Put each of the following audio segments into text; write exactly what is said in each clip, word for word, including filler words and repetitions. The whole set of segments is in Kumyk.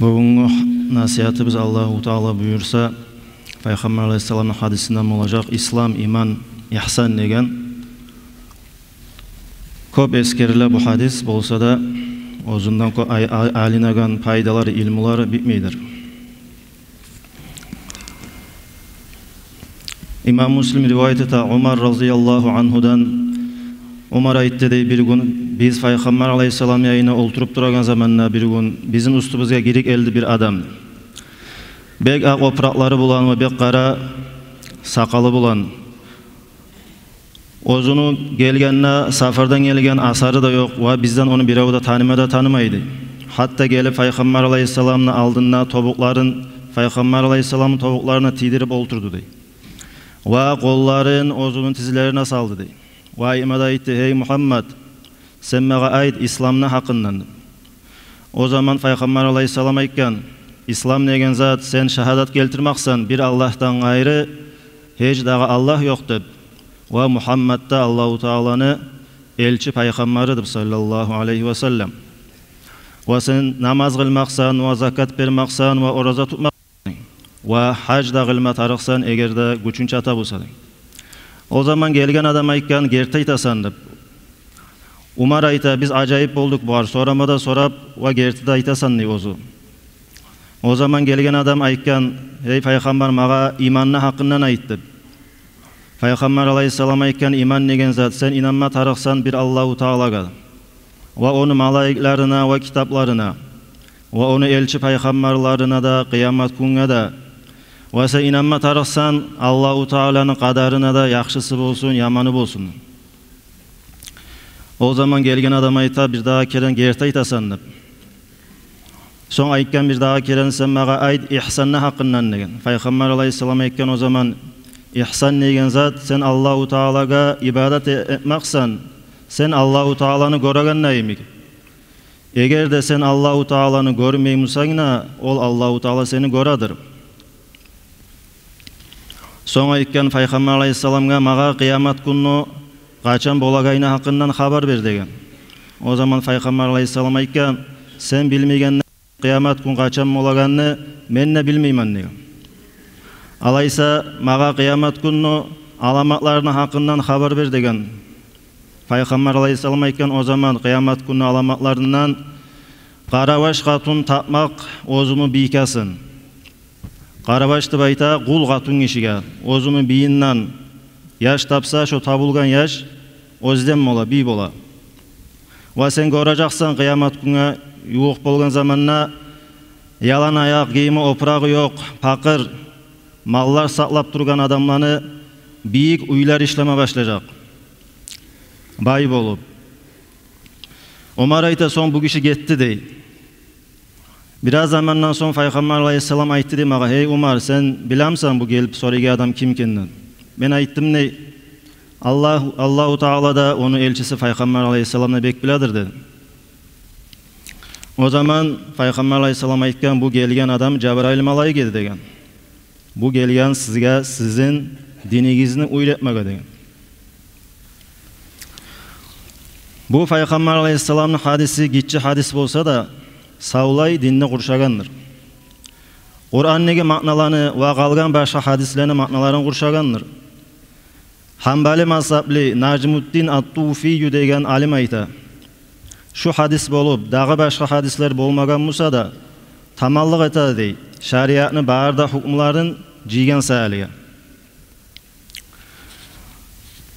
Бугюнгю насигьатыбыз, Аллагьу Таала буюрса, Пайхаммар алайгьиссаламны гьадисинден болажакъ: ислам, иман, игьсан деген. Кёп эсгериле бу гьадис, болса да оьзюнден кё-, ай-, ай-, алынагъан пайдалары, илмулары битмейдир. Имам Муслим ривайат эте Умар разияллагьу ангьудан. Умар айтды дей: бир гюн биз Пайхаммар алайгьиссалам янында олтуруп турагъан заманда, бир гюн бизин уьстюбюзге гирип гелди бир адам. Бек акъ опуракълары булан ва бек къара сакъалы булан. Оьзюню гелгенде сапардан гелген асары да ёкъ, ва бизден ону бирев де таныма да танымайды. Гьатта гелип Пайхаммар алайгьиссаламны алдында тобукъларын, Пайхаммар алайгьиссаламны тобукъларына тийдирип олтурду дей. Ва къолларын оьзюню тизлерине салды дей. Ва айтма да айтды: «Гьей Мугьаммад, сен магъа айт исламны гьакъындан», — деп. О заман Пайхаммар алайгьиссалам айтгъан: «Ислам деген зат сен шагьадат гелтирмексен бир Аллагьдан къайры гьеч дагъы Аллагь ёкъ деп, ва Мугьаммад да Аллагьу Тааланы элчи пайхаммары деп, саллаллагьу алайгьи ва саллам. Ва сен намаз къылмакъсан, ва закат бермакъсан, ва ораза тутмакъсан, ва гьаж да къылма тарыкъсан, эгер де гючюнг чата буса», — деген. О заман гелген адам айтгъан: «Герти айтасан», — деп. Умар айта: «Биз ажайып болдукъ бугъар, сорама да сорап, ва герти де айтасан», — дей оьзю. О заман гелген адам айтгъан: «Гьей Пайхаммар, магъа иманны гьакъындан айт», — деп. Пайхаммар алайгьиссалам айтгъан: «Иман деген зат сен инанма тарыкъсан бир Аллагьу Таалагъа, ва ону малайикларына, ва китапларына, ва ону элчи пайхаммарларына да, къыямат гюнге де. Ва сен инанма тарыкъсан Аллагьу Тааланы къадарына да, яхшысы болсун, яманы болсун». О заман гелген адам айта бир дагъы керен: «Герти айтасан», — деп. Сонг айтгъан бир дагъы керен: «Сен магъа айт игьсанны гьакъындан», — деген. Пайхаммар алайгьиссалам айтгъан о заман: «Игьсан деген зат сен Аллагьу Таалагъа ибадат э-, этмексен, сен Аллагьу Тааланы гёрегенде йимик. Эгер де сен Аллагьу Тааланы гёрмей бусанг да, ол Аллагьу Таала сени гёредир». Сонг айтгъан Пайхаммар алайгьиссаламгъа: «Магъа къыямат гюнню къачан болагъаны гьакъындан хабар бер», — деген. О заман Пайхаммар алайгьиссалам айтгъан: «Сен билмейгенде къыямат гюн къачан болагъанны мен де билмеймен», — деген. «Алайса, магъа къыямат гюнню аламатларыны гьакъындан хабар бер», — деген. Пайхаммар алайгьиссалам айтгъан о заман къыямат гюнню аламатларындан: къарабаш къатын тапмакъ оьзюню бийкесин. Къарабаш деп айта къул къатын гишиге, оьзюню бийинден яш тапса, шо табулгъан яш оьзден бола, бий бола. Ва сен гёрежексен къыямат гюнге ювукъ болгъан заманда ялан аякъ, гийими, опурагъы ёкъ, пакъыр, маллар сакълап тургъан адамланы бийик уьйлер ишлеме башлажакъ, бай болуп». Умар айта: «Сонг бу гиши гетди», — дей. Бираз замандан сонг Пайхаммар алайгьиссалам айтды дей магъа: «Гьей Умар, сен билемисен бу гелип сорайгъан адам ким экенин?» Мен айтдым дей: «Аллагь, Аллагьу Таала да, ону элчиси Пайхаммар алайгьиссалам да бек биледир», — дедим. О заман Пайхаммар алайгьиссалам айтгъан: «Бу гелген адам Жабрайыл малайик эди», — деген. «Бу гелген сизге сизин динигизни уьйретмеге», — деген. Бу Пайхаммар алайгьиссаламны гьадиси гиччи гьадис болса да, савлай динни къуршагъандыр. Къурандагъы маъналаны ва къалгъан башгъа гьадислени маъналарын къуршагъандыр. Гьанбали мазгьабли Нажмуддин ат-Туфийю деген алим айта: «Шу гьадис болуп, дагъы башгъа гьадислер болмагъан буса да, тамамлыкъ этеди, — дей, — шариатны бары да гьукмуларын жыйгъан саялыгъа.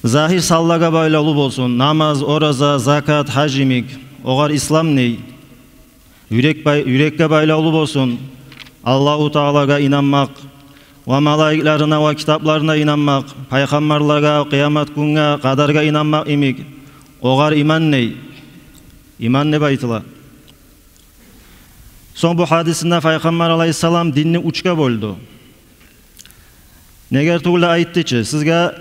Загьир санлагъа байлавлу болсун: намаз, ораза, закат, гьаж йимик, огъар ислам, — дей. — Юрек бай-, юрекге байлавлу болсун: Аллагьу Таалагъа инанмакъ, ва малайикларына, ва китапларына инанмакъ, пайхаммарлагъа, къыямат гюнге, къадаргъа инанмакъ йимик, огъар иман, — дей. — Иман деп айтыла». Сонг бу гьадисинде Пайхаммар алайгьиссалам динни уьчге бёлдю. Негер тюгюл де айтды чы: «Сизге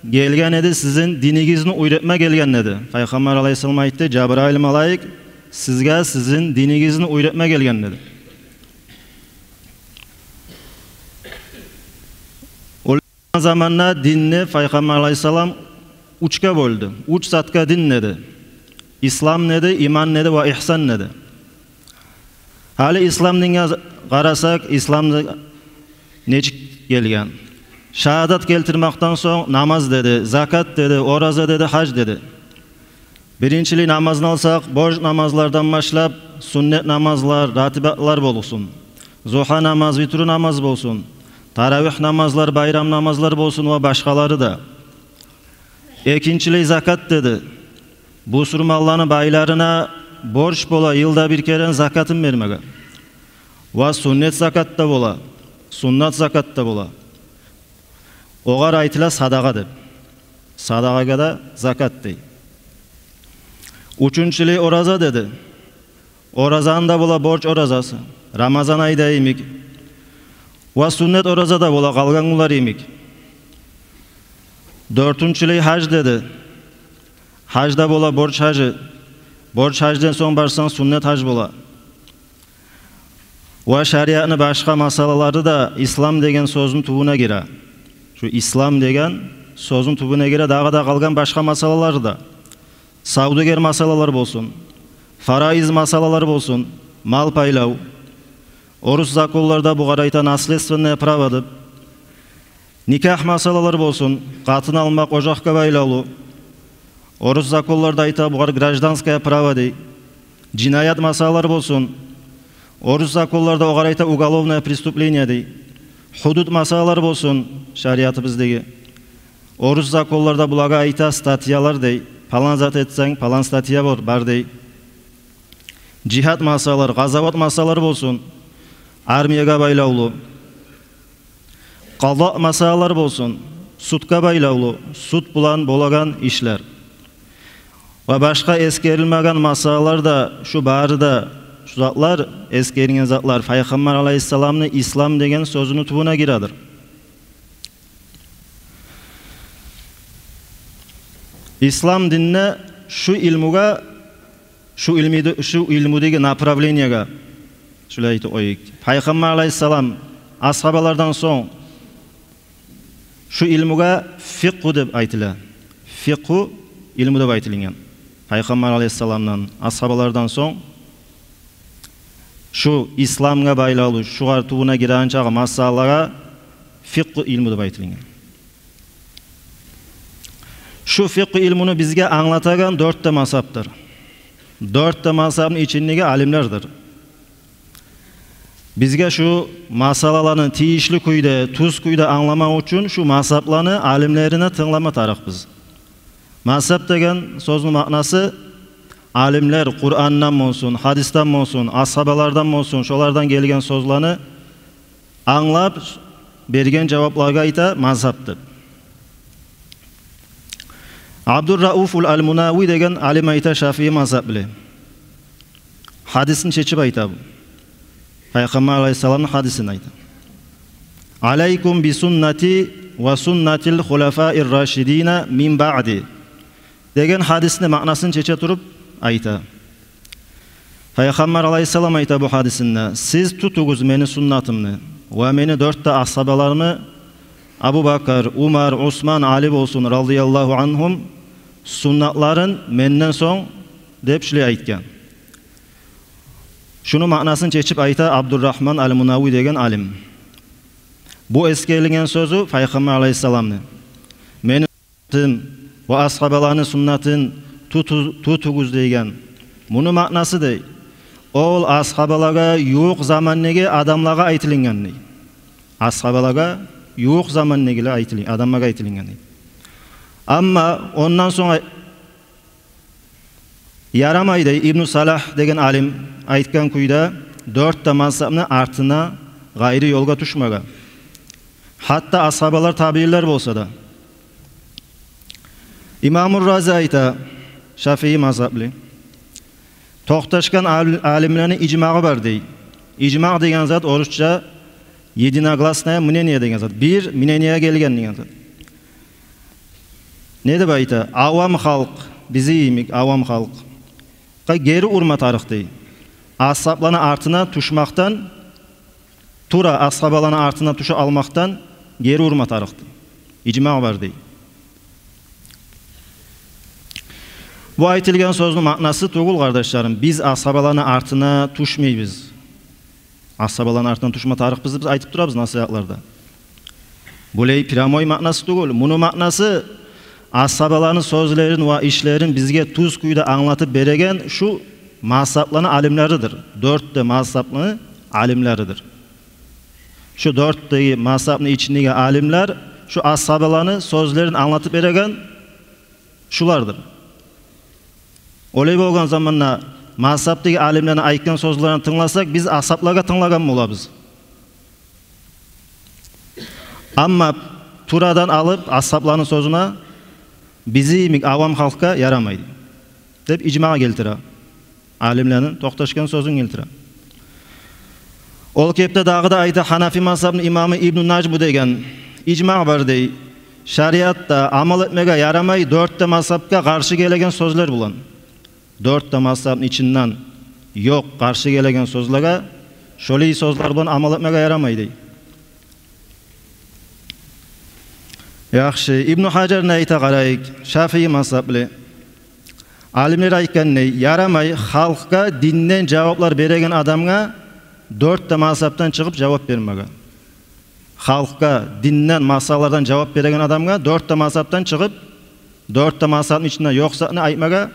гелген эди, сизин динигизни уьйретме гелген эди». Пайхаммар алайгьиссалам айтды: «Жабрайыл малайик сизге сизин динигизни уьйретме гелген эди». Ол заманда динни Пайхаммар алайгьиссалам уьчге бёлдю. Уьч затгъа дин деди. Ислам деди, иман деди ва ихсан деди. Гьали ислам динге къарасакъ, ислам нечик гелген? Шагьадат гелтирмекден сонг намаз деди, закат деди, ораза деди, гьаж деди. Биринчилей намазны алсакъ, борч намазлардан башлап, суннат намазлар, ратибатлар болсун, зугьа намаз, витру намаз болсун, таравигь намазлар, байрам намазлар болсун ва башгъалары да. Экинчилей закат деди. Бусурманланы байларына борч бола йылда бир керен закатын бермеге. Ва суннат закат да бола, суннат закат да бола. Огъар айтыла садагъа деп. Садагъагъа да закат дей. Уьчюнчюлей ораза деди. Оразаны да бола борч оразасы, Рамазан айда йимик. Ва суннат ораза да бола къалгъан гюнлер йимик. Дёртюнчюлей гьаж деди. Гьаж да бола борч гьажы. Борч гьаждан сонг барсанг, суннат гьаж бола. Ва шариатны башгъа масъалалары да ислам деген сёзню тюбюне гире. Шу ислам деген сёзню тюбюне гире дагъы да къалгъан башгъа масъалалары да. Савдюгер масъалалар болсун, фараиз масъалалар болсун, мал пайлав. Орус законларда бугъар айта наследственное право деп. Никагь масъалалар болсун, къатын алмакъ, ожакъгъа байлавлу. Орус законларда айта бугъар гражданское право дей. Жинаят масъалалар болсун, орус законларда огъар айта уголовное преступление дей. Гьудуд масъалалар болсун шариатыбыздагъы. Орус законларда булагъа айта статьялар дей. Палан зат этсенг, палан статья бар, бар дей. Жигьад масъалалар, къазават масъалалар болсун, армиягъа байлавлу. Къазо масъалалар болсун, судгъа байлавлу, суд булан болагъан ишлер. Ва башгъа эсгерилмеген масъалалар да, шу бары да, шу затлар, эсгерилген затлар Пайхаммар алайгьиссаламны ислам деген сёзню тюбюне гиредир. Ислам динде шу илмугъа, шу илмиде-, шу илмудагъы направлениеге, шулай айтып къояйыкъ, Пайхаммар алайгьиссалам асгьабалардан сонг шу илмугъа фикъгьу деп айтыла. Фикъгьу илму деп айтылынгъан. Пайхаммар алайгьиссаламдан, асгьабалардан сонг шу исламгъа байлавлу, шугъар тюбюне гиреген чакъы масъалагъа фикъгьу илму деп айтылынгъан. Шу фикъгьу илмуну бизге англатагъан дёрт де мазгьапдыр. Дёрт де мазгьапны ичиндеги алимлердир. Бизге шу масъалаланы тийишли кюйде, тюз кюйде англамакъ учун шу мазгьапланы алимлерине тынглама тарыкъбыз. Мазгьап деген сёзню маънасы алимлер Къурандан болсун, гьадисден болсун, асгьабалардан болсун, шолардан гелген сёзлени англап берген жаваплагъа айта мазгьап деп. Абдуррауфул Ал-Мунавий деген алим айта шафии мазгьаплы. Гьадисин чечип айта бу. Пайхаммар алайгьиссаламны гьадисин айта. «Алайкум би суннати ва суннатил хулафаир рашидина мин баъди» деген гьадисни маънасын чече туруп айта. Пайхаммар алайгьиссалам айта бу гьадисинде: «Сиз тутугъуз мени суннатымны ва мени дёрт де асгьабаларымны, Абу Бакр, Умар, Усман, Али болсун, радияллагьу ангьум, суннатларын менден сонг», — деп шулай айтгъан. Шуну маънасын чечип айта Абдуррагьман Ал-Мунавий деген алим. Бу эсгерилген сёзю Пайхаммар алайгьиссаламны. Мени суннатым ва асгьабаланы суннатын туту-, тутугъуз деген. Муну маънасы дей, ол асгьабалагъа ювукъ замандагъы адамлагъа айтылынгъан дей. Асгьабалагъа ювукъ замандагъы айтылын-, адамлагъа айтылынгъан дей. Амма ондан сонг ай-, ярамай дей Ибну Салагь деген алим айтгъан кюйде дёрт де мазгьапны артына, къайры ёлгъа тюшмеге. Гьатта асгьабалар, табиинлер болса да. Имамур Рази айта, шафии мазгьаплы. Токъташгъан ал-, алимлени ижмагъы бар дей. Ижмагъ деген зат орусча единогласное мнение деген зат. Бир мнениеге гелген деген зат. Не деп айта? Авам халкъ, бизин йимик авам халкъ, къа-, гери урма тарыкъ дей. Асгьапланы артына тюшмекден, тувра асгьабаланы артына тюше алмакъдан гери урма тарыкъ дей. Ижмагъ бар дей. Бу айтылгъан сёзню маънасы тюгюл, къардашларым, биз асгьабаланы артына тюшмейбиз. Асгьабаланы артындан тюшме тарыкъбыз деп биз айтып турабыз насигьатларда. Булай прямой маънасы тюгюл. Муну маънасы, асгьабаланы сёзлерин ва ишлерин бизге тюз кюйде англатып береген шу мазгьапланы алимлеридир. Дёрт де мазгьапны алимлеридир. Шу дёрт де мазгьапны ичиндеги алимлер, шу асгьабаланы сёзлерин англатып береген шулардыр. Олай болгъан заманда мазгьапдагъы алимлени айтгъан сёзлерин тынгласакъ, биз асгьаплагъа тынглагъан болабыз. Амма турадан алып асгьапланы сёзюне бизин йимик авам халкъгъа ярамайды деп ижмагъ гелтире. Алимлени токъташгъан сёзюн гелтире. Ол кепде дагъы да айта, Гьанафи мазгьапны имамы Ибну Нажму деген: ижмагъ бар, дей, шариатда амал этмеге ярамай дёрт де мазгьапгъа къаршы гелеген сёзлер булан. Дёрт де мазгьапны ичинден ёкъ къаршы гелеген сёзлеге, шолай сёзлер булан амал этмеге ярамай, дей. Яхшы, Ибну Гьажар не айта, къарайыкъ, Шафии мазгьапли. Алимлер айтгъан, дей, ярамай халкъгъа динден жаваплар береген адамгъа дёрт де мазгьапдан чыгъып жавап бермеге. Халкъгъа динден масъалалардан жавап береген адамгъа дёрт де мазгьапдан чыгъып, дёрт де мазгьапны ичинде ёкъ затны айтмагъа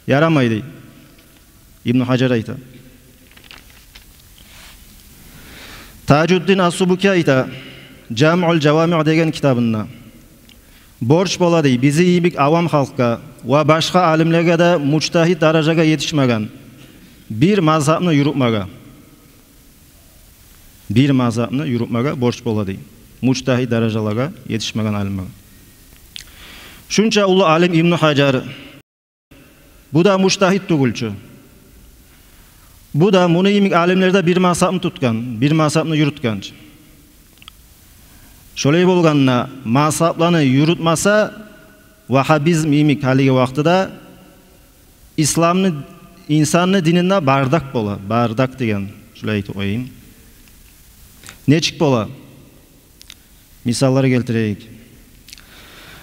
ярамай, дей. Ибну Гьажар айта. Тажуддин ас-Субуки айта, «Жамъул Жавамиъ» деген китабында: «Борч бола, дей, бизин йимик авам халкъгъа ва башгъа алимлеге де мужтагьид даражагъа етишмеген бир мазгьапны юрютмеге». Бир мазгьапны юрютмеге борч бола, дей, мужтагьид даражалагъа етишмеген алимлеге. Шунча уллу алим Ибну Гьажар, бу да мужтагьид тюгюл чю. Бу да, муну йимик алимлер де бир мазгьапны тутгъан, бир мазгьапны юрютген. Шолай болгъанда, мазгьапланы юрютмесе, вагьабизм йимик гьалиги вакътиде исламны, инсанны дининде бардак бола. Бардак деген, шулай айтып къояйым. Нечик бола? Мисаллар гелтирейик.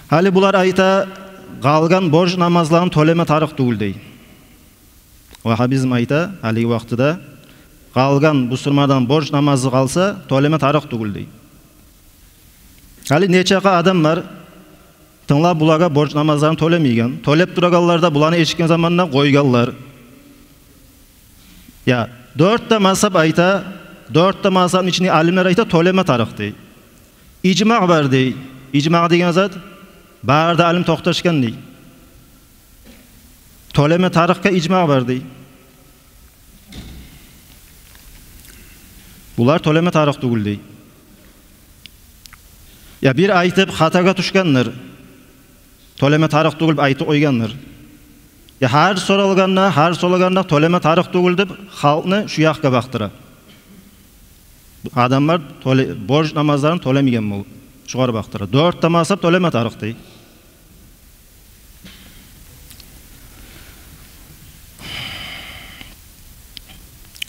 Гьали булар айта, къалгъан борч намазларын тёлеме тарыкъ тюгюл, дей. Вагьабизм айта, гьалиги вакътиде къалгъан бусурмандан борч намазы къалса, тёлеме тарыкъ тюгюл, дей. Гьали нечакъы адам бар, тынглап, булагъа борч намазларын тёлемейген, тёлеп турагъанлар да, буланы эшитген заманда къойгъанлар. Я, дёрт де мазгьап айта, дёрт де мазгьапны ичинде алимлер айта, тёлеме тарыкъ, дей. Ижмагъ бар, дей. Ижмагъ деген зат, бары да алим токъташгъан, дей. Тёлеме тарыкъгъа ижмагъ бар, дей. Булар тёлеме тарыкъ тюгюл, дей. Я бир айтып хатагъа тюшгендир, тёлеме тарыкъ тюгюл деп айтып къойгъандыр. Я гьар соралгъанда, гьар соралгъанда тёлеме тарыкъ тюгюл деп халкъны шу якъгъа бакъдыра. Адамлар тёле-, борч намазларын тёлемейген болуп, шугъар бакъдыра. Дёрт де мазгьап тёлеме тарыкъ, дей.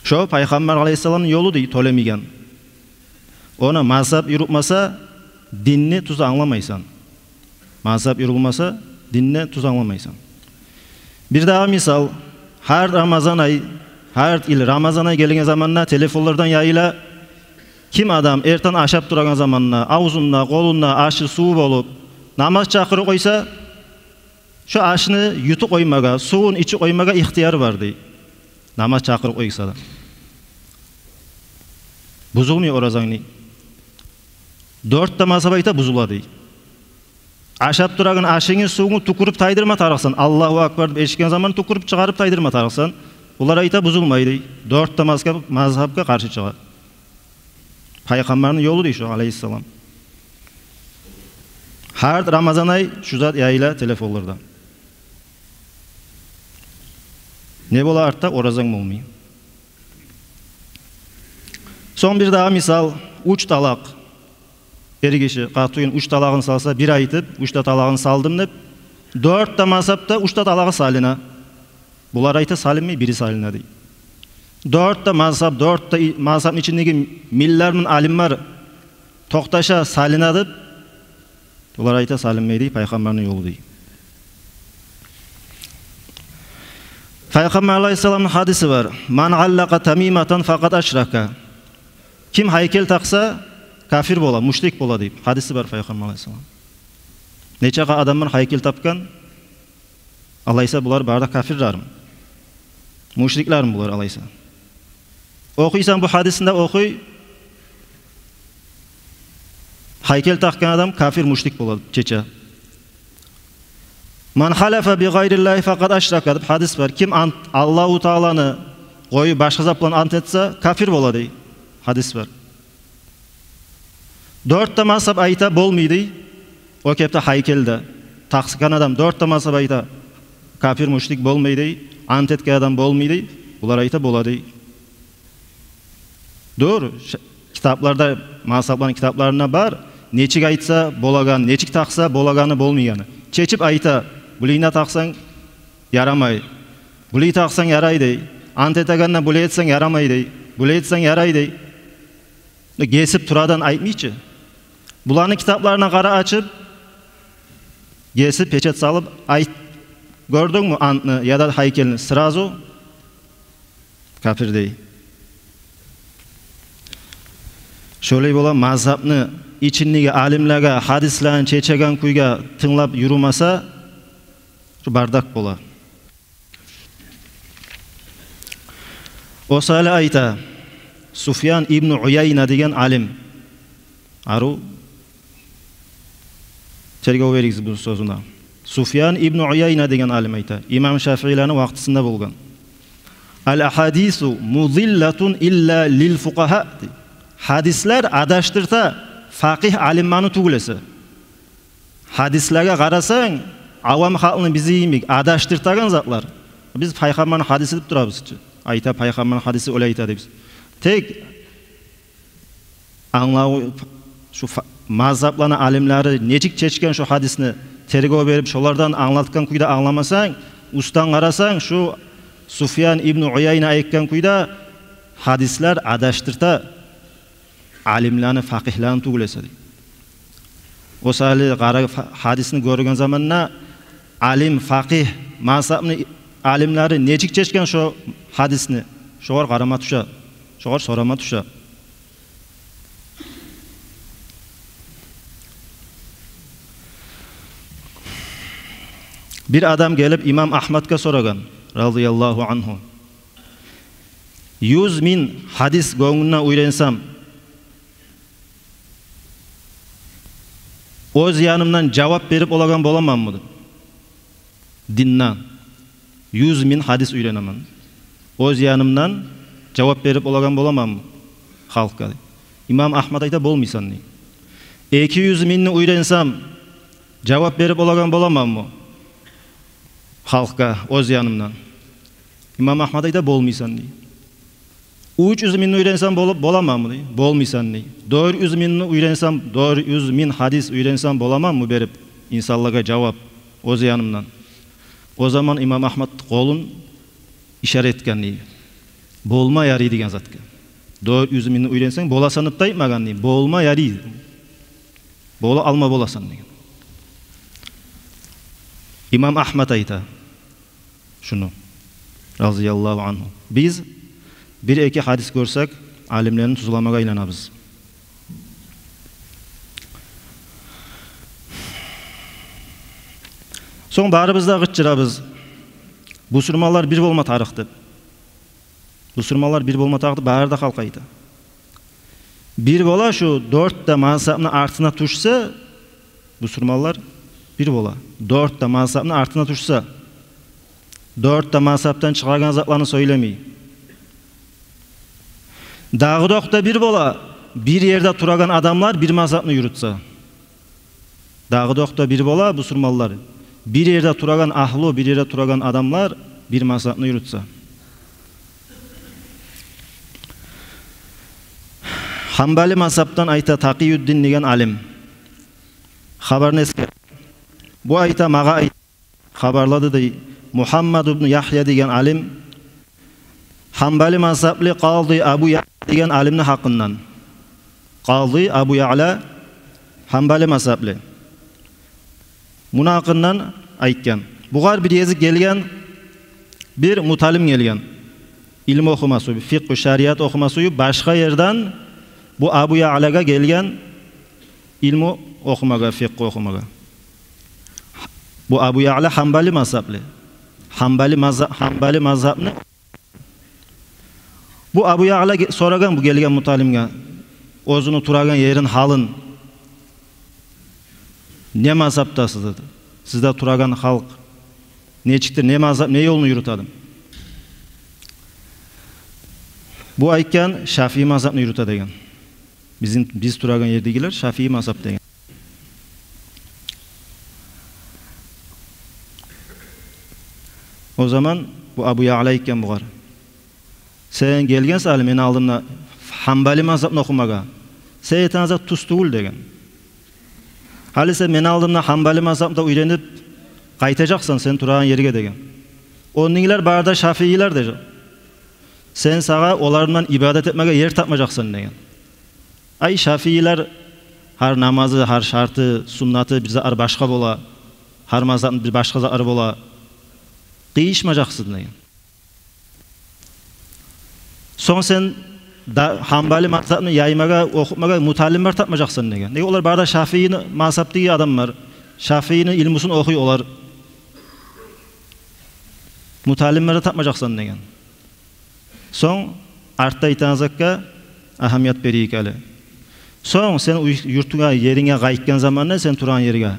Шо Пайхаммар алайгьиссаламны ёлу, дей, тёлемейген. Ону мазгьап юрютмесе, динни тюз англамайсан. Мазгьап юрютмесе, динни тюз англамайсан. Бир дагъы мисал, гьар Рамазан ай, гьар йыл Рамазан ай гелген заманда телефонлардан яйыла, ким адам эртен ашап турагъан заманда авзунда, къолунда ашы, суву болуп, намаз чакъырып къойса, шо ашны ютуп къоймагъа, сувун ичип къоймагъа ихтияры бар, дей. Намаз чакъырып къойса да. Бузулмай оразанг, дей. Дёрт де мазгьап айта, бузула, дей. Ашап турагъан ашынгны, сувунгну тюкюрюп тайдырма тарыкъсан. Аллагьу акбар деп эшитген заман тюкюрюп чыгъарып тайдырма тарыкъсан. Булар айта, бузулмай, дей. Дёрт де мазгьап, мазгьапгъа къаршы чыгъа. Пайхаммарны ёлу, дей, шо, алайгьиссалам. Гьар Рамазан ай шу зат яйыла телефонларда. Не бола артда? Оразанг болмай. Сонг бир дагъы мисал, уьч талакъ. Эр гиши къатынгъа уьч талагъын салса, бир айтып, уьч де талагъын салдым деп, дёрт де мазгьапда уьч де талагъы салына. Булар айта, салынмай, бири салына, дей. Дёрт де мазгьап, дёрт де и-, мазгьапны ичиндеги миллар мун алим бар, токъташа, салына деп, булар айта, салынмай, дей, Пайхаммарны ёлу, дей. Пайхаммар алайгьиссаламны гьадиси бар: «Ман аллакъа тамиматан факъад ашрака». Ким гьайкел такъса, капир бола, мушрик бола деп гьадиси бар Пайхаммар алайгьиссалам. Нечакъы адам бар гьайкел такъгъан, алайса булар бары да капирлерми? Мушриклерми булар алайса? Охуйсан бу гьадисни де, охуй. Гьайкел такъгъан адам капир, мушрик бола, чече. «Ман халафа би гъайриллагьи факъад ашрака» деп гьадис бар. Ким ант, Аллагьу Тааланы къоюп башгъа зат булан ант этсе, капир бола дей. Гьадис бар. Дёрт де мазгьап айта, болмай дей. О кепде гьайкел де такъгъан адам, дёрт де мазгьап айта, капир, мушрик болмай дей. Ант этген адам болмай дей. Булар айта, бола дей. Дюр, ш-, китапларда, мазгьапланы китапларында бар, нечик айтса болагъан, нечик такъса болагъаны, болмайгъаны. Чечип айта, булайына такъсанг ярамай, булай такъсанг ярай дей. Ант этегенде булай этсенг ярамай дей, булай этсенг ярай дей. Гесип турадан айтмайчы. Буланы китапларына къара, ачып, гесип, печать салып айт. Гёрдюнгмю антны яда гьайкелни? Сразу капир дей. Шолай бола, мазгьапны ичиндеги алимлеге, гьадислени чечеген кюйге тынглап юрюмесе, шу бардакъ бола. О саялы айта Суфьян ибну Уяйна деген алим. Ару тергев беригиз бу сёзюне. Суфьян ибну Уяйна деген алим айта, имам Шафиилени вакътисинде болгъан: «Ал ахадису мудиллатун илла лил фукъагьа», дей. Гьадислер адашдырта факъигь алимлени тюгюл эсе. Гьадислеге къарасанг, авам халкъны, бизин йимик, адашдыртагъан затлар. Биз Пайхаммарны гьадиси деп турабыз чы. Айта, Пайхаммарны гьадиси, олай айта дейбиз. Тек англаву, шу фа-, мазгьапланы алимлери нечик чечген шу гьадисни, тергев берип, шолардан англатгъан кюйде англамасанг, уьстден къарасанг, шу Суфьян ибну Уяйна айтгъан кюйде, гьадислер адашдырта алимлени, факъигьлени тюгюл эсе дей. О саялы къара, фа-, гьадисни гёрген заманда алим, факъигь, мазгьапны алимлери нечик чечген шо гьадисни, шогъар къарама тюше, шогъар сорама тюше. Бир адам гелип имам Агьмадгъа сорагъан, разияллагьу ангьу: «Юз минг гьадис гёнгюмден уьйренсем, оьз янымдан жавап берип болагъан боламанмы?» — деп. Динден. Юз минг гьадис уьйренемен. Оьз янымдан жавап берип болагъан боламанмы халкъгъа, дей. Имам Агьмад айта: «Болмайсан», — дей. «Эки юз мингни уьйренсем, жавап берип болагъан боламанмы халкъгъа оьз янымдан?» Имам Агьмад айта: «Болмайсан», — дей. «Уьч юз мингни уьйренсем, болуп боламанмы?» — дей. «Болмайсан», — дей. «Дёрт юз мингни уьйренсем, дёрт юз минг гьадис уьйренсем, боламанмы берип инсанлагъа жавап оьз янымдан?» О заман имам Агьмад къолун ишара этген, дей, болма ярай деген затгъа. «Дёрт юз мингни уьйренсенг, боласан», — деп де айтмагъан, дей. «Болма ярай. Бола алма боласан», — деген. Имам Агьмад айта шуну, разияллагьу ангьу. Биз бир-эки гьадис гёрсек, алимлени тюзлемеге айланабыз. Сонг барыбыз да къычырабыз: «Бусурманлар бир болма тарыкъ», — деп. «Бусурманлар бир болма тарыкъ», — деп бары да халкъ айта. Бир бола, шу дёрт де мазгьапны артына тюшсе, бусурманлар бир бола. Дёрт де мазгьапны артына тюшсе, дёрт де мазгьапдан чыгъаргъан затланы сёйлемей. Дагъы да окъ да бир бола, бир ерде турагъан адамлар бир мазгьапны юрютсе. Дагъы да окъ да бир бола, бусурманлар, бир ерде турагъан агьлу, бир ерде турагъан адамлар бир мазгьапны юрютсе. Гьанбали мазгьапдан айта Такъиюддин деген алим. Хабарны эсгер. Бу айта, магъа айт-, хабарлады, дей, Мугьаммад ибну Ягья деген алим, Гьанбали мазгьаплы къади Абу Яъла деген алимни гьакъындан. Къади Абу Яъла, Гьанбали мазгьаплы. Муну гьакъындан айтгъан. Бугъар бир гезик гелген Бир муталим гелген, илму охума сююп, фикъгьу, шариат охума сююп, башгъа ерден бу Абу Яълагъа гелген илму охумагъа, фикъгьу охумагъа. Бу Абу Яъла гьанбали мазгьаплы. Гьанбали мазгьа-, гьанбали мазгьапны. Бу Абу Яъла ге-, сорагъан бу гелген муталимге оьзюню турагъан ерин гьалын. Не мазгьапдасыз, деди. Сизде турагъан халкъ нечикдир, не мазгьап, не ёлну юрютеди? Бу айтгъан, шафии мазгьапны юрюте деген. Бизин, биз турагъан ердегилер шафии мазгьап деген. О заман бу Абу Яъла айтгъан бугъар: сен гелгенсен гьали мени алдыма гьанбали мазгьапны охумагъа. Сен этеген зат тюз тюгюл деген. Гьали сен мени алдыма гьанбали мазгьапны уьйренип къайтажакъсан сен турагъан ерге деген. Ондагъылар бары да шафиилер деген. Сен сагъа олар булан ибадат этмеге ер тапмажакъсан деген. Ай, шафиилер, гьар намазы, гьар шарты, суннаты бир затлар башгъа бола, гьар мазгьапны бир башгъа затлары бола. Къыйышмажакъсан деген. Сонг сен да гьанбали мазгьапны яймагъа, охутмагъа муталимлер тапмажакъсан деген. Неге, олар бары да шафиини мазгьапдагъы адамлар, шафиини илмусун охуй олар. Муталимлер де тапмажакъсан деген. Сонг артда айтагъан затгъа агьамият берейик гьали. Сонг сен уьй-, юртунга, еринге къайтгъан заманда, сен турагъан ерге,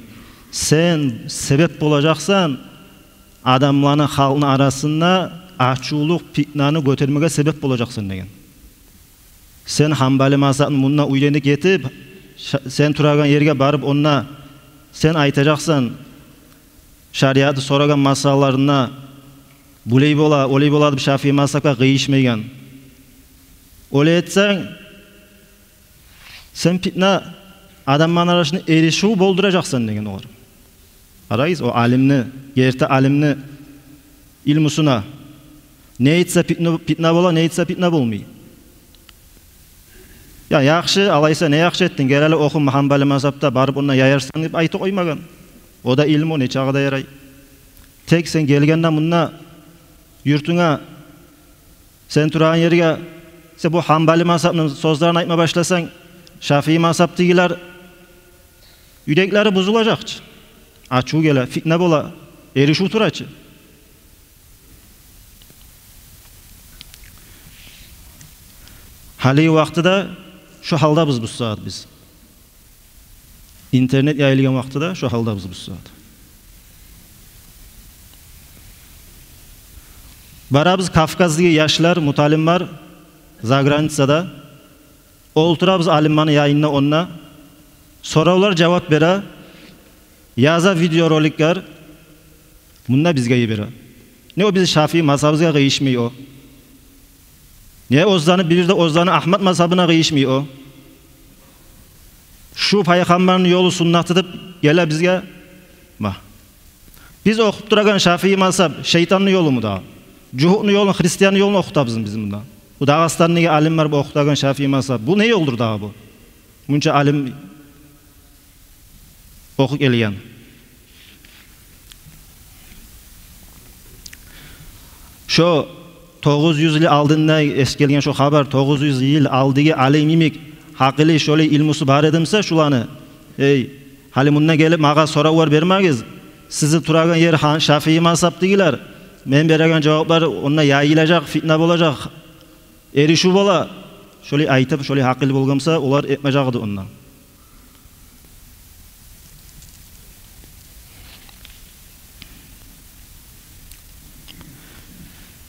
сен себеп болажакъсан адамланы, халкъны арасында ачувлукъ, питнаны гётермеге себеп болажакъсан деген. Сен гьанбали мазгьапны мунда уьйренип гетип, ша-, сен турагъан ерге барып, онда сен айтажакъсан, шариатны сорагъан масъалаларында булай бола, олай бола деп шафии мазгьапгъа къыйышмайгъан. Олай этсенг, сен питна, адамланы арасында эришив болдуражакъсан деген огъар. Къарагъыз, о алимни, герти алимни илмусуна. Не этсе питна, питна бола, не этсе питна болмай. Я, яхшы, алайса, не яхшы этдинг, гел гьали оху гьанбали мазгьапда, барып онда яярсан деп айтып къоймагъан. О да илму, не чагъы да ярай. Тек сен гелгенде мунда юртунга, сен турагъан ерге, сен бу гьанбали мазгьапны сёзлерин айтма башласанг, шафии мазгьапдагъылар юреклери бузулажакъ чы. Ачув геле, питна бола, эришив тура чы. Гьалиги вакътида шу гьалда биз бу сагьат биз. Интернет яйылгъан вакътида шу гьалда биз бу сагьат. Барабыз Кавказдагъы яшлар, муталимлер заграницада. Олтурабыз алимланы янында, онда соравлар жавап бере, яза видеороликлер, мунда бизге йибере. Не о бизин шафии мазгьабыбызгъа къыйышмай о. Не оьзлени, бир де оьзлени Агьмад мазгьабына къыйышмай о. Шу пайхаммарны ёлу, суннаты деп геле бизге. Ма. Биз охуп турагъан шафии мазгьаб шайтанны ёлуму дагъы? Жугьутну ёлун, христианны ёлун охутабызмы биз мунда? Бу Дагъыстандагъы алимлер бу охутагъан шафии мазгьаб. Бу не ёлдур дагъы бу? Мунча алим охуп гелген. Шо тогъуз юз йыл алдында эсгерилген шо хабар, тогъуз юз йыл алдагъы алим йимик гьакъылы, шолай илмусу бар эди буса шуланы, эй, гьали мунда гелип магъа соравлар бермегиз. Сизин турагъан ер гьа-, шафии мазгьабдагъылар, мен береген жаваплар онда яйылажакъ, фитна болажакъ, эришив бола. Шолай айтып, шолай гьакъылы болгъан буса, олар этмежек эди онда.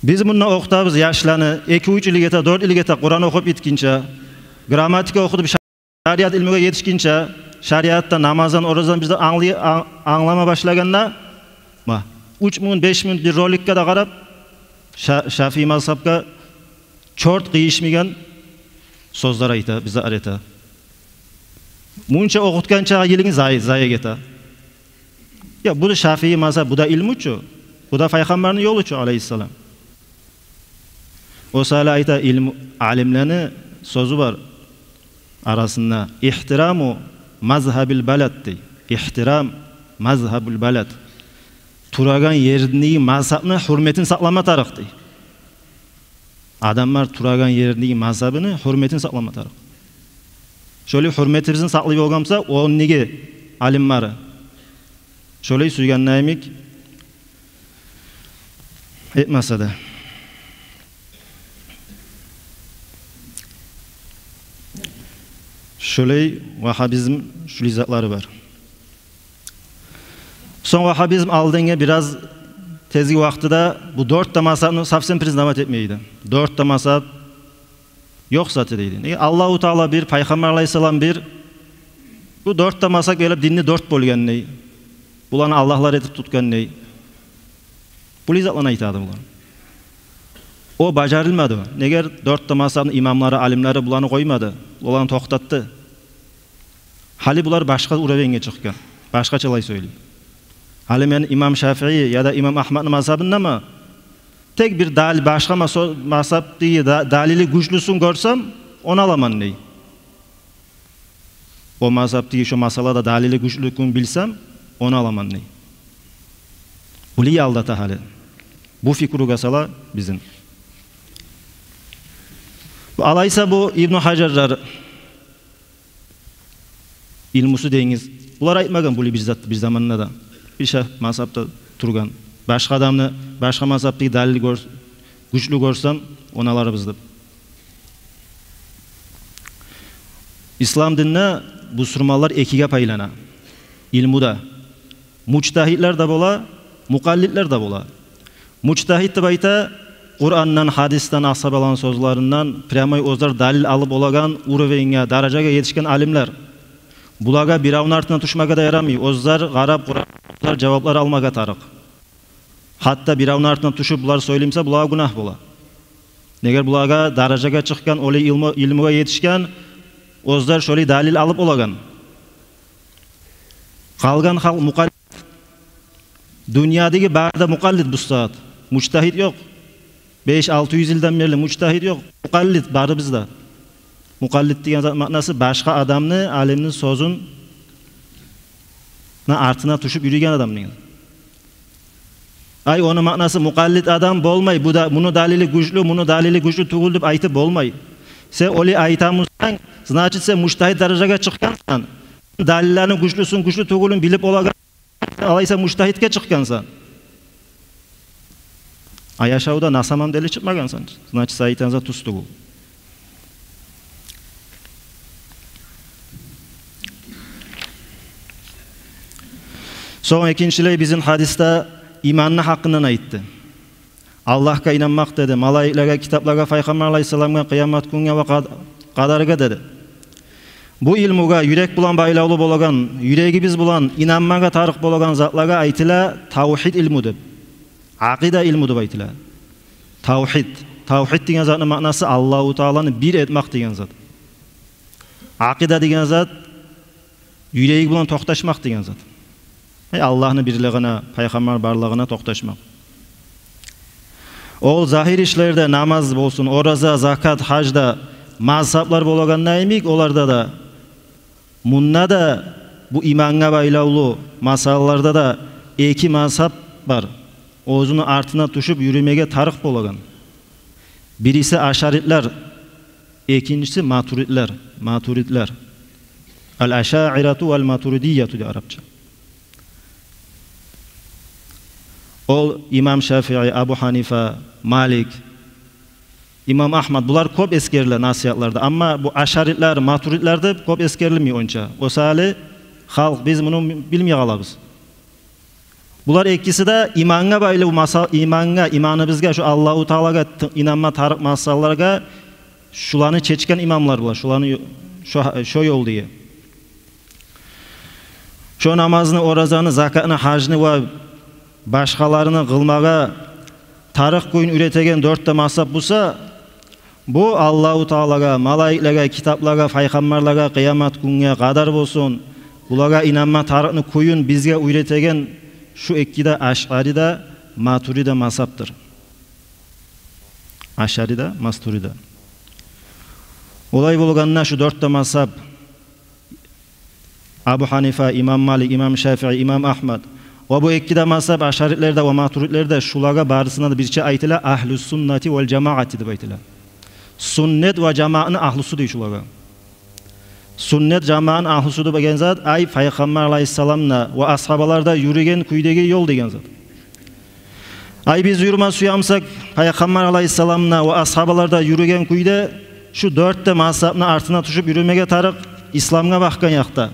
Биз мунда охутабыз яшланы, эки-уьч йыл гете, дёрт йыл гете, Къуран охуп битгинче, грамматика охутуп, шариат илмугъа етишгинче, шариатдан, намаздан, оразадан биз де англай-, ан-, англама башлагъанда, ма, уьч минут, беш минут бир роликге де къарап, ша-, шафии мазгьабгъа чёрт къыйышмайгъан сёзлер айта, бизге арета. Мунча охутгъанча йылынг зай-, зая гете. Я, бу да шафии мазгьаб, бу да илму чу, бу да пайхаммарны ёлу чу, алейгьиссалам. О саялы айта илму, алимлени сёзю бар арасында: «Ихтираму мазгьабил балад», — дей. Ихтирам мазгьабул балад. турагъан ериндеги мазгьабны гьюрметин сакълама тарыкъ дей. Адамлар турагъан ериндеги мазгьабыны гьюрметин сакълама тарыкъ. Шолай гьюрметибизни сакълай болгъан буса, ондагъы алимлери шолай сюйгенлей йимик этмесе де. Шолай вагьабизм, шолай затлары бар. Сонг вагьабизм алдынгъы бираз тезги вакътиде бу дёрт де мазгьабны совсем признавать этмей эди. Дёрт де мазгьаб ёкъ зат дейди. Неге? Аллагьу Таала бир, Пайхаммар алайгьиссалам бир. Бу дёрт де мазгьаб гелип динни дёрт бёлгенлей, буланы аллагьлар этип тутгъанлай. Булай затланы айтады булар. О бажарылмады. Неге? Дёрт де мазгьабны имамлары, алимлери буланы къоймады. Оланы токътатды. Гьали булар башгъа уровеньге чыкъгъан. Башгъачалай сёйлей. Гьали мен имам Шафии яда имам Агьмадны мазгьабындаман. Тек бир дал-, башгъа масо-, мазгьабдагъы да-, далили гючлюсюн гёрсем, ону аламан дей. О мазгьабдагъы шо масъалада далили гючлюлюгюн билсем, ону аламан дей. Булай алдата гьали. Бу фикругъа сала бизин. Алайса бу Ибну Гьажарлар, илмусу денгиз. Булар айтмагъан булай бир зат бир заманда да. Бир шей мазгьабда тургъан. Башгъа адамны, башгъа мазгьабдагъы далил гёр-, гючлю гёрсем, ону аларбыз деп. Ислам динде бусурманлар экиге пайлана. Илмуда. Мужтагьидлер де бола, мукъаллидлер де бола. Мужтагьид деп айта, Къурандан, гьадисден, асгьабаланы сёзлеринден прямой оьзлер далил алып болагъан уровеньге, даражагъа етишген алимлер. Булагъа биревню артына тюшмеге де ярамай. Оьзлер къарап Къуран, оьзлер жаваплар алмагъа тарыкъ. Гьатта биревню артына тюшюп булар сёйлемесе, булагъа гюнагь бола. Неге? Булагъа даражагъа чыкъгъан, олай илму, илмугъа етишген, оьзлер шолай далил алып болагъан. Къалгъан халкъ мукъаллид. Дюньядагъы бары да мукъаллид бу сагьат. Мужтагьид ёкъ. Беш-алты юз йылдан берли мужтагьид ёкъ. Мукъаллид барыбыз да. Мукъаллид деген зат маънасы башгъа адамны, алимни сёзюн артына тюшюп юрюйген адам деген. Ай, ону маънасы мукъаллид адам болмай, бу да, муну далили гючлю, муну далили гючлю тюгюл деп айтып болмай. Сен олай айтамусанг, значит, сен мужтагьид даражагъа чыкъгъансан. Далиллени гючлюсюн, гючлю тюгюлюн билип болагъан, алайса мужтагьидге чыкъгъансан. А яшавда на самом деле чыкъмагъансан. Значит, сен айтагъан зат тюз тюгюл. Сонг экинчилей бизин гьадисде иманны гьакъындан айтды. Аллагьгъа инанмакъ деди, малайиклеге, китаплагъа, Пайхаммар алайгьиссаламгъа, къыямат гюнге ва къад-, къадаргъа деди. Бу илмугъа юрек булан байлавлу болагъан, юрегибиз булан инанмагъа тарыкъ болагъан затлагъа айтыла тавгьид илму деп. Акъида илму деп айтыла. Тавгьид. Тавгьид деген затны маънасы Аллагьу Тааланы бир этмек деген зат. Акъида деген зат юрек булан токъташмакъ деген зат. Э, Аллагьны бирлигине, Пайхаммар барлыгъына токъташмакъ. Ол загьир ишлерде, намаз болсун, ораза, закат, гьажда, мазгьаблар болагъанда йимик, оларда да, мунда да, бу имангъа байлавлу масъалаларда да эки мазгьаб бар. Оьзюню артына тюшюп юрюмеге тарыкъ болагъан. Бириси ашаритлер, экинчиси матуридлер, матуридлер. Ал-ашаирату вал матуридияту деп арапча. Ол имам Шафии, Абу Гьанифа, Малик, имам Агьмад, булар кёп эсгериле насигьатларда. Амма бу ашаритлер, матуридлер деп кёп эсгерилмей онча. О саялы халкъ, биз муну билмей къалабыз. Булар экиси де имангъа байлы, масъа-, имангъа, иманыбызгъа, шу Аллагьу Таалагъа т-, инанма тарыкъ масъалаларгъа шуланы чечген имамлар булар, шуланы ё-, шо, шо ёлдагъы. Шо намазны, оразаны, закатны, гьажны ва башгъаларыны къылмагъа тарыкъ кюйню уьйретеген дёрт де мазгьаб буса, бу Аллагьу Таалагъа, малайиклеге, китаплагъа, пайхаммарлагъа, къыямат гюнге, къадар болсун, булагъа инанма тарыкъны кюйню бизге уьйретеген шу эки де, ашъари де, матуриди де мазгьабдыр. Ашъари де, матуриди де. Олай болгъанда, шу дёрт де мазгьаб, Абу Гьанифа, имам Малик, имам Шафии, имам Агьмад, Ва бу эки де мазгьаб, ашарилер де ва матуридилер де, шулагъа барысына да бирче айтыла агьлюс-суннати вал-жамаати деп айтыла. Суннат ва жамаатны агьлюсю дей шулагъа. Суннат, жамаатны агьлюсю деген зат, ай, Пайхаммар алайгьиссаламны ва асгьабалар да юрюген кюйдеги ёл деген зат. Ай, биз юрюме сюе бусакъ, Пайхаммар алайгьиссаламны ва асгьабалар да юрюген кюйде, шу дёрт де мазгьабны артына тюшюп юрюмеге тарыкъ, исламгъа бакъгъан якъда.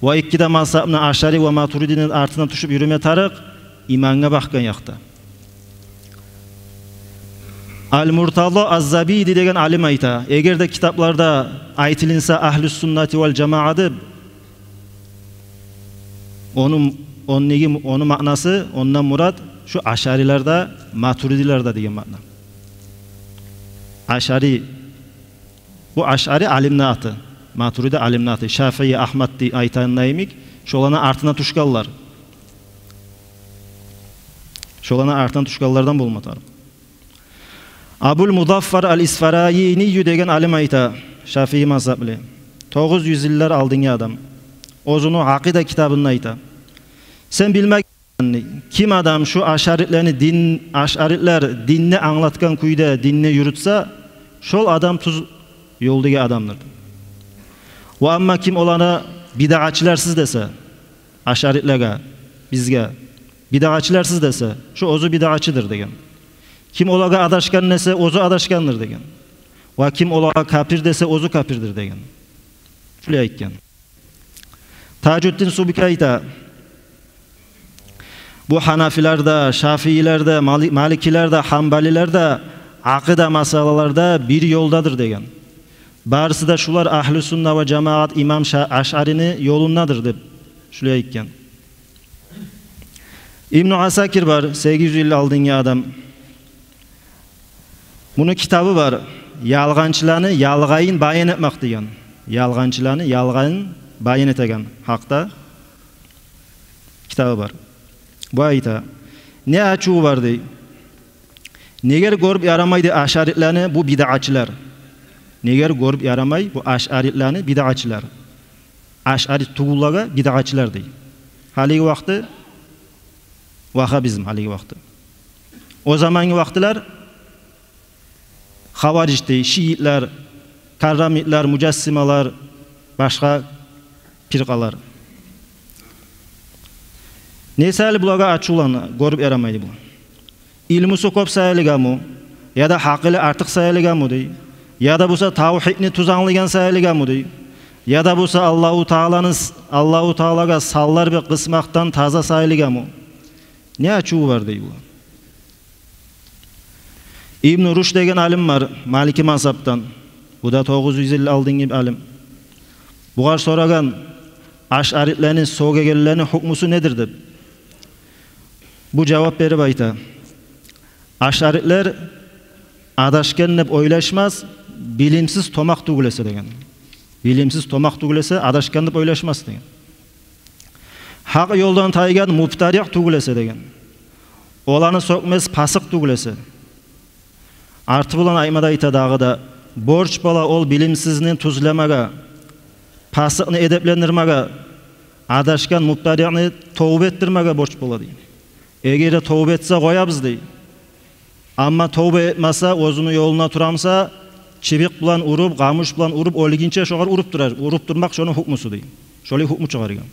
Ва эки де мазгьабны, ашари ва матуридини артына тюшюп юрюме тарыкъ, имангъа бакъгъан якъда. Ал-Муртаза аз-Забиди деген алим айта: эгер де китапларда айтылынса агьлюс-суннати вал-жамаа деп, ону, ону неги, ону маънасы, ондан мурат шу ашарилер де, матуридилер де деген маъна. Ашари, бу ашари алимни аты, матуриди алимни аты, Шафии, Агьмад дей айтагъанда йимик, шоланы артына тюшгенлер. Шоланы артына тюшгенлерден болма тарыкъ. Абул Музаффар ал-Исфарайинийю деген алим айта, Шафии мазгьабли, тогъуз юз йыллар алдынгъы адам. Оьзюню Акъида китабында айта: сен билмек, ким адам шу ашарилени дин, ашарилер динни англатгъан кюйде динни юрютсе, шол адам тюз ёлдагъы адамдыр. Ва амма ким оланы бидагъатчыларсыз десе, ашарилеге, бизге, бидагъатчыларсыз десе, шу оьзю бидагъатчыдыр деген. Ким олагъа адашгъан десе, оьзю адашгъандыр деген. Ва ким олагъа капир десе, оьзю капирдир деген. Шулай айтгъан. Тажуддин Субки айта: бу гьанафилер де, шафиилер де, мали-, маликилер де, гьанбалилер де акъида масъалаларда бир ёлдадыр деген. Барысы да шулар агьлюс-сунна ва жамаат имам Ша-, Ашъарини ёлундадыр деп шулай айтгъан. Ибну Асакир бар, сегиз юз йыл алдынгъы адам. Муну китабы бар, ялгъанчыланы ялгъайын баян этмек деген. Ялгъанчыланы ялгъайын баян этеген гьакъда китабы бар. Бу айта: не ачуву бар, дей. Негер гёрюп ярамай, дей, ашъарилени бу бидъачылар. Негер гёрюп ярамай бу ашъарилени бидъачылар. Ашъари тюгюллеге бидъачылар, дей. Гьалиги вакъти вагьабизм, гьалиги вакъти. О замангъы вакътилер хаварижди, шиитлер, каррамитлер, мужассималар, башгъа пиркъалар. Не саялы булагъа ачувлана, гёрюп ярамайды бу? Илмусу кёп саялыгъамы? Яда гьакъылы артыкъ саялыгъамы, дей? Яда буса тавгьидни тюз англайгъан саялыгъамы, дей? Яда буса Аллагьу Тааланы с-, Аллагьу Таалагъа санлар бек къысмакъдан таза саялыгъамы? Не ачуву бар, дей, бу? Ибну Рушд деген алим бар, малики мазгьабдан. Бу да тогъуз юз йыл алдынгъы алим. Бугъар сорагъан: ашъарилени сёгегенлени гьукмусу недир, деп. Бу жавап берип айта: ашъарилер адашгъан деп ойлашмас, билимсиз томакъ тюгюл эсе, деген. Билимсиз томакъ тюгюл эсе, адашгъан деп ойлашмас, деген. Гьакъ ёлдан тайгъан мубтадиъ тюгюл эсе, деген. Оланы сёкмес пасыкъ тюгюл эсе. Арты булан айтма да айта дагъы да: борч бола ол билимсизни тюзлемеге, пасыкъны эдеплендирмеге, адашгъан мубтадиъни товба этдирмеге борч бола, дей. Эгер де товба этсе, къоябыз, дей. Амма товба этмесе, оьзюню ёлунда турамса, чыбыкъ булан уруп, къамуш булан уруп, оьлгюнче шогъар уруп турар. Уруп турмакъ шону гьукмусу, дей. Шолай гьукму чыгъаргъан.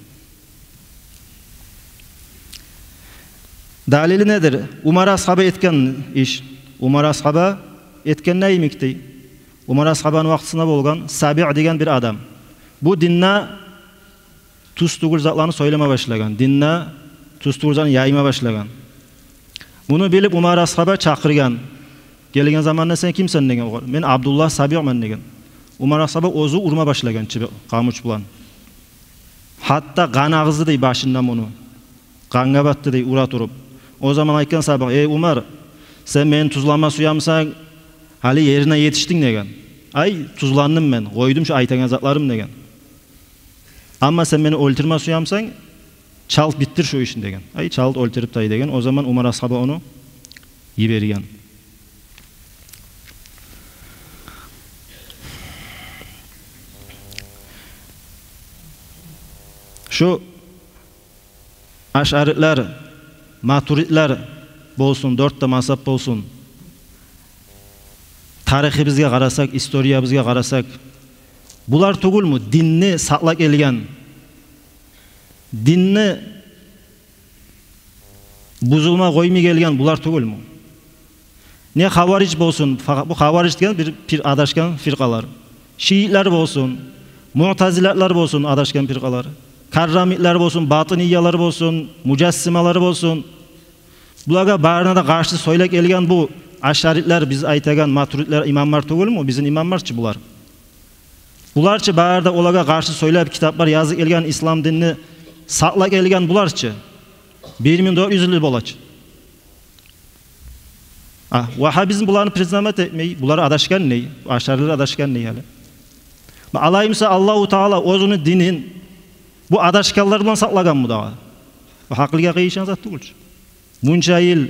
Далили недир? Умар асгьаба этген иш. Умар асгьаба этген не йимик, дей? Умар асгьабаны вакътисинде болгъан Сабиъ деген бир адам. Бу динде тюз тюгюл затланы сёйлеме башлагъан, динде тюз тюгюл затланы яйма башлагъан. Муну билип, Умар асгьаба чакъыргъан. Гелген заманда: сен кимсен? деген огъар. Мен Абдуллагь Сабиъмен, деген. Умар асгьаба оьзю урма башлагъан чыбыкъ, къамуш булан. Гьатта къан агъызды, дей, башындан муну. Къангъа батды, дей, ура туруп. О заман айтгъан Сабиъ: эй, Умар, сен мени тюзлеме сюемисен, гьали ерине етишдинг, деген. Ай, тюзлендим мен, къойдум шу айтагъан затларым, деген. Амма сен мени оьлтюрме сюемисен, чалт битдир шу ишни, деген. Ай, чалт оьлтюрюп тай, деген. О заман Умар асгьаба ону йиберген. Шу ашаритлер, матуритлер болсун, дёрт де мазгьаб болсун, тарихибизге къарасакъ, историябызгъа къарасакъ, булар тюгюлмю динни сакълап гелген, динни бузулма къоймай гелген булар тюгюлмю? Не хавариж болсун, фа-, бу хавариж деген бир, бир адашгъан фиркъалар. Шиитлер болсун, муътазилатлар болсун, адашгъан фиркъалар. Каррамитлер болсун, батыниялар болсун, мужассималар болсун. Булагъа барына да къаршы сёйлеп гелген бу ашаритлер, биз айтагъан матуритлер, имамлар тюгюлмю? Бизин имамлар чы булар. Булар чы бары да олагъа къаршы сёйлеп, китаплар язып гелген, ислам динни сакълап гелген булар чы. Бир минг дёрт юз йыл бола чы. А, вагьабизм буланы признавать этмей, булар адашгъан не? Ашарилер адашгъан не гьали? Ма алай буса Аллагьу Таала оьзюню динин бу адашгъанлар булан сакълагъанмы дагъы? Бу гьакъылгъа къыйышгъан зат тюгюл чю. Мунча йыл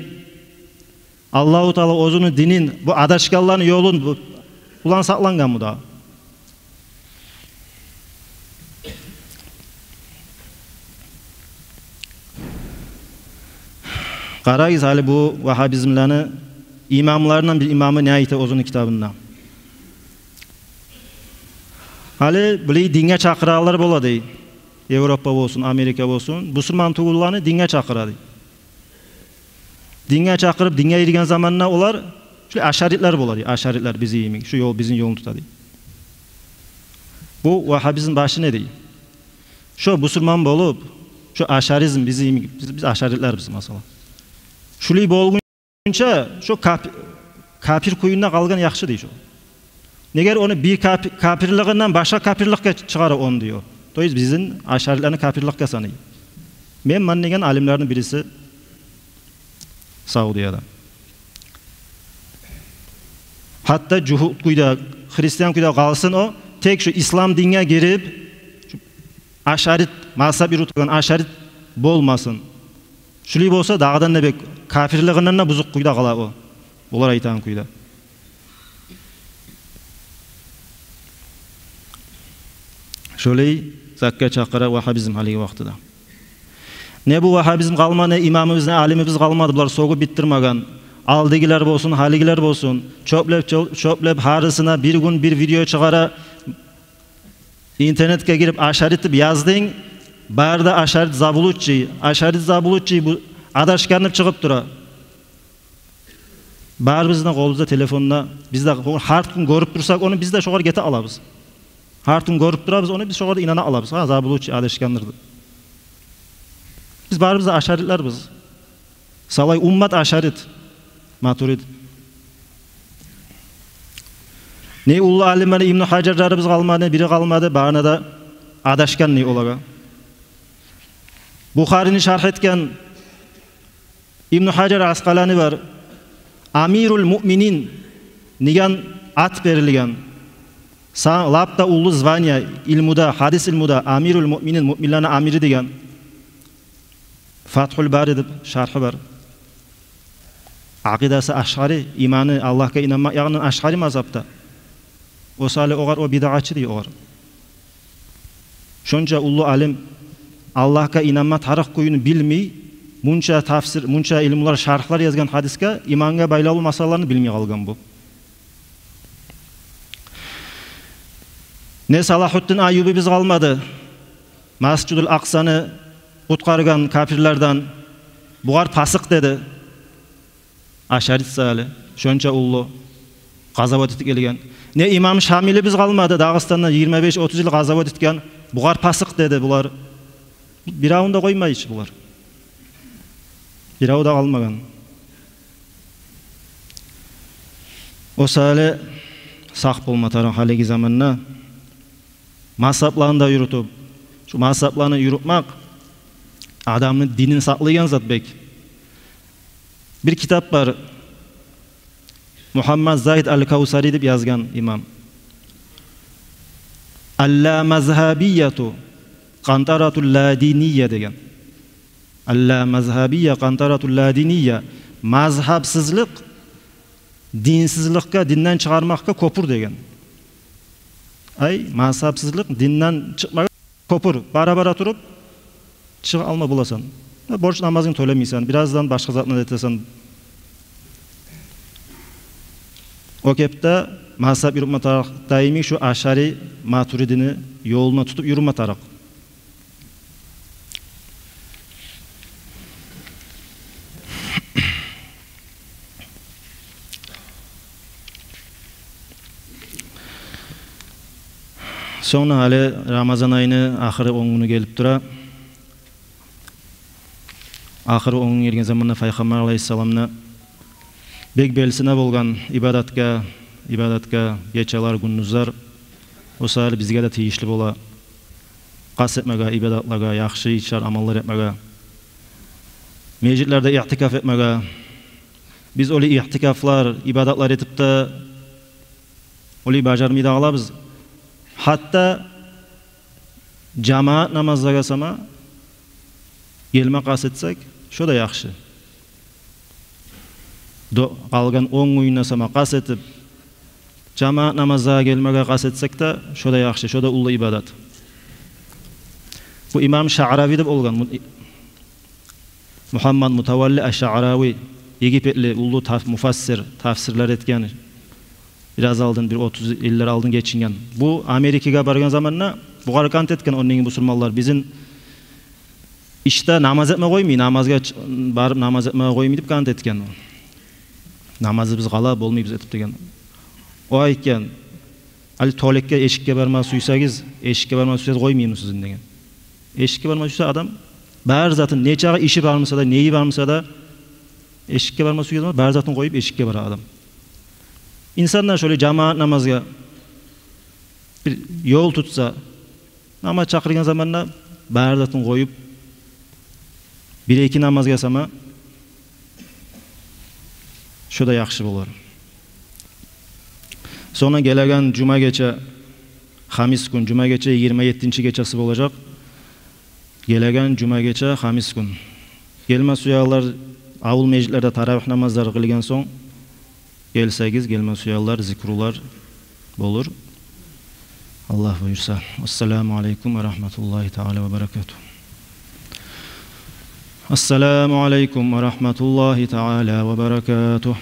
Аллагьу Таала оьзюню динин, бу адашгъанланы ёлун бу, булан сакълангъанмы дагъы? Къарагъыз гьали бу вагьабизмлени имамларындан бир имамы не айта оьзюню китабында. Гьали булай динге чакъырагъанлар бола дей. Европа болсун, Америка болсун, бусурман тюгюллени динге чакъыра дей. Динге чакъырып, динге гирген заманда олар шулай ашаритлер бола дей. Ашаритлер бизи йимик, шу ёл, бизин ёлну тута дей. Бу вагьабизм башы не дей? Шо бусурман болуп, шо ашаризм бизи йимик, биз, биз ашаритлербиз масала. Шулай болгъунча шо кап-, капир кюйюнде къалгъан яхшы дей шо. Негер ону бир кап-, капирлигинден башгъа капирликге чыгъара ону дей о. То есть бизин ашаритлени капирликге санай. Мен ман деген алимлени бириси Саудияда. Гьатта жугьут кюйде, христиан кюйде къалсын о, тек шу ислам динге гирип, шу ашарит, мазгьаб юрютеген ашарит болмасын. Шулай болса, дагъыдан да бек капирлигинден де бузукъ кюйде къала о, олар айтагъан кюйде. Шолай затгъа чакъыра вагьабизм гьалиги вакътиде. Не бу вагьабизм къалмады, не имамыбыз, не алимибиз къалмады, булар сёгюп битдирмеген. Алдагъылар болсун, гьалигилер болсун, чёплеп, чё-, чёплеп, гьарисине бир гюн бир видео чыгъара, интернетге гирип ашарит деп яздынг, бары да ашарит заблудший, ашарит заблудший, бу адашгъан деп чыгъып тура. Барыбызны да къолубузда телефонда, биз де гьар гюн гёрюп турсакъ ону, биз де шогъар гете алабыз. Гьар гюн гёрюп турабыз ону, биз шогъар да инана алабыз. Гьа, заблудший, адашгъандыр деп. Биз барыбыз да ашаритлербиз. Савлай уммат ашарит, матурит. Не уллу алимлени, Ибну Гьажарларыбыз къалмады, бири къалмады, барына да адашгъан не олагъа. Бухарини шаргь этген Ибну Гьажар Аскъалани бар, Амирул Муъминин деген ат берилген. Са-, лап да уллу звание илмуда, гьадис илмуда, Амирул Муъминин, муъминлени амири деген. Фатгьул Бари деп шаргьы бар. Акъидасы ашгьари, иманы, Аллагьгъа инанмакъ ягъындан ашгьари мазгьабда. О саялы огъар о бидагъатчы дей огъар. Шонча уллу алим Аллагьгъа инанма тарыкъ кюйню билмей, мунча тафсир, мунча илмулар, шаргьлар язгъан гьадисге, имангъа байлавлу масъалаланы билмей къалгъан бу. Не Салагьуддин Айюбибиз къалмады, Масжидул Акъсаны къутгъаргъан капирлерден, бугъар пасыкъ деди. Ашарит саялы, шонча уллу къазават этип гелген. Не имам Шамилибиз къалмады, Дагъыстанда йигирма беш-отуз йыл къазават этген, бугъар пасыкъ деди булар. Биревню де къоймай чы булар. Бирев де къалмагъан. О саялы сакъ болма тарыкъ гьалиги заманда. Мазгьапланы да юрютюп, шу мазгьапланы юрютмек адамны динин сакълайгъан зат бек. Бир китап бар, Мугьаммад Загьид ал-Кавсари деп язгъан имам. «Алламазгьабияту къантаратул ладиния» деген. «Алламазгьабия къантаратул ладиния». Мазгьапсызлыкъ динсизликге, динден чыгъармакъгъа кёпюр деген. Ай, мазгьапсызлыкъ динден чыкъмагъа кёпюр. Бара-бара туруп чыгъа алма боласан. Борч намазынг тёлемейсен, бираздан башгъа затны да этесен. О кепде мазгьаб юрютме тарыкъ, даими шу ашари матуридини ёлуна тутуп юрюме тарыкъ. Сонг гьали Рамазан айны ахыры он гюню гелип тура. Ахыры он гюн гелген заманда Пайхаммар алайгьиссаламны бек белсене болгъан ибадатгъа, ибадатгъа гечелер, гюндюзлер, о саялы бизге де тийишли бола къаст этмеге, ибадатлагъа, яхшы ишлер, амаллар этмеге, межитлерде иътикаф этмеге. Биз олай иътикафлар, ибадатлар этип де, олай бажармай да къалабыз. Гьатта жамаат намазлагъа сама гелме къаст этсек, шо да яхшы. До-, къалгъан он гюнюне сама къаст этип, жамаат намазлагъа гелмеге къаст этсек де, шо да яхшы, шо да уллу ибадат. Бу имам Шаърави деп болгъан, Му-, Мугьаммад Мутавалли аш-Шаърави, египетли уллу таф-, муфассир, тафсирлер этген, бираз алдын, бир отуз йыллар алдын гечинген. Бу Америкагъа баргъан заманда бугъар къаст этген, ондагъы бусурманлар: «Бизин ишде намаз этме къоймай, намазгъа ч-, барып намаз этме къоймай», — деп къаст этген. «Намазыбыз къала, болмай биз этип», — деген. О айтгъан: «Гьали туалекге эшикге барма сюйсегиз, эшикге барма сюйсегиз, къоймаймы сизин?» — деген. Эшикге барма сюйсе адам, бар затын, нечакъы иши бар буса да, неги бар буса да, эшикге барма сюйген адам бар затын къоюп эшикге бара адам. Инсан да шолай жамаат намазгъа бир ёл тутса, намаз чакъыргъан заманда бар затын къоюп, бир-эки намазгъа сама, шо да яхшы болар. Сонг гелеген жума гече, хамис гюн, жума гече йигирма еттинчи гечеси болажакъ. Гелеген жума гече, хамис гюн. Гелме сюегенлер, авул межитлерде таравигь намазлар къылгъан сонг, гелсегиз, гелме сюегенлер, зикрулар болур, Аллагь буюрса. Ассаламу алейкум ва рагьматуллагьи таала ва баракатугь. Ассаламу алейкум ва рагьматуллагьи таала ва баракатугь.